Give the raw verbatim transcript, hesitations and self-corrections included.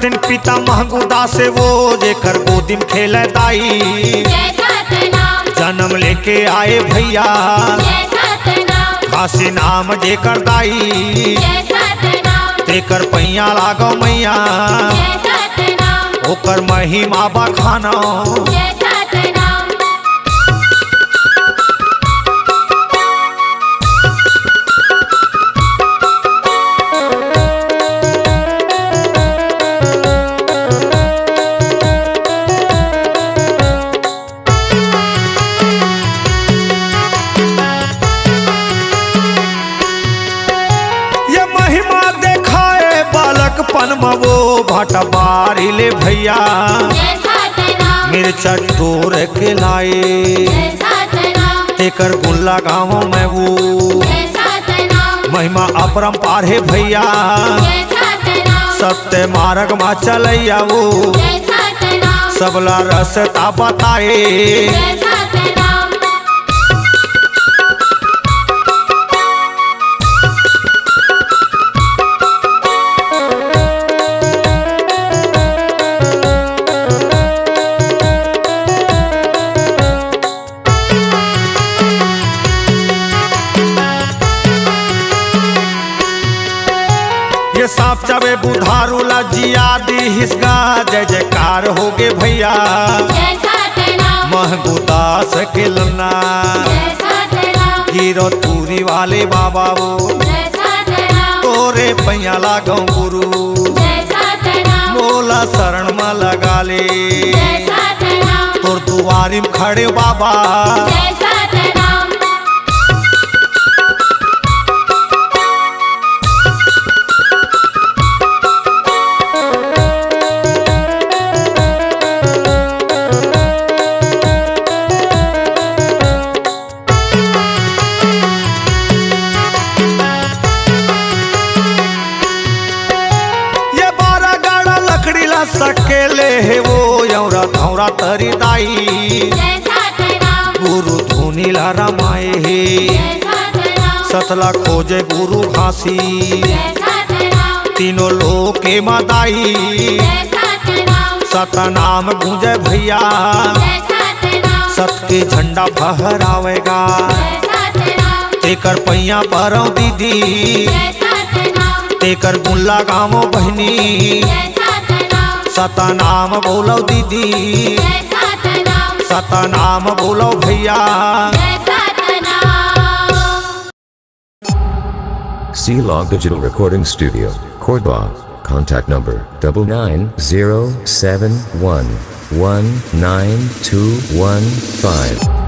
दिन पिता महंगू दास वो, जेकर गोदी म खेले दाई। जय सतनाम। जन्म लेके आए भैया। जय सतनाम। खासी नाम जेकर दाई। जय सतनाम। तेकर पैया लागो मैया। जय सतनाम। ओकर महिमा बखानो। जय सतनाम। ये महिमा देखाए बालकपन म वो भाटा बारी ले भैया। जय सतनाम। मिर्चा टोर के लाए। जय सतनाम। तेकर गुल्ला गाँव में वो। जय सतनाम। महिमा अपरंपार हे भैया। जय सतनाम। सत्य मार्ग मा चलैया वो। जय सतनाम। सबला रस्ता बताए। जय सतनाम। ये सांप चाबे बुधारू ला जिया दी हिसगा, जय जयकार होगे भैया। जय सतनाम। महंगू दास के लन्ना। जय सतनाम। गिरौदपुरी वाले बाबा वो। जय सतनाम। तोरे पैया लागो गुरु। जय सतनाम। मोला शरण मा लगा ले। जय सतनाम। तोर दुआरी म खड़े बाबा। जय सतनाम। ये बारह गाड़ा लकड़ी ला सकेले हे वो, यौरा धौरा तरी दाई। जय सतनाम। गुरु धुनी ला रमाए हे। जय सतनाम। सतला खोजे गुरु घासी। जय सतनाम। तीनों लोक के मदाई। जय सतनाम। सतनाम गूंजे भैया। जय सतनाम। सत के झंडा फहरावेगा। जय सतनाम। तेकर पैया परौं दीदी। जय सतनाम। तेकर गुल्ला गावों बहिनी। जय सतनाम। सतनाम बोलो दीदी। जय सतनाम। सतनाम बोलो भैया। जय Satnam. C Log Digital Recording Studio, Korba. Contact number double nine zero seven one one nine two one five.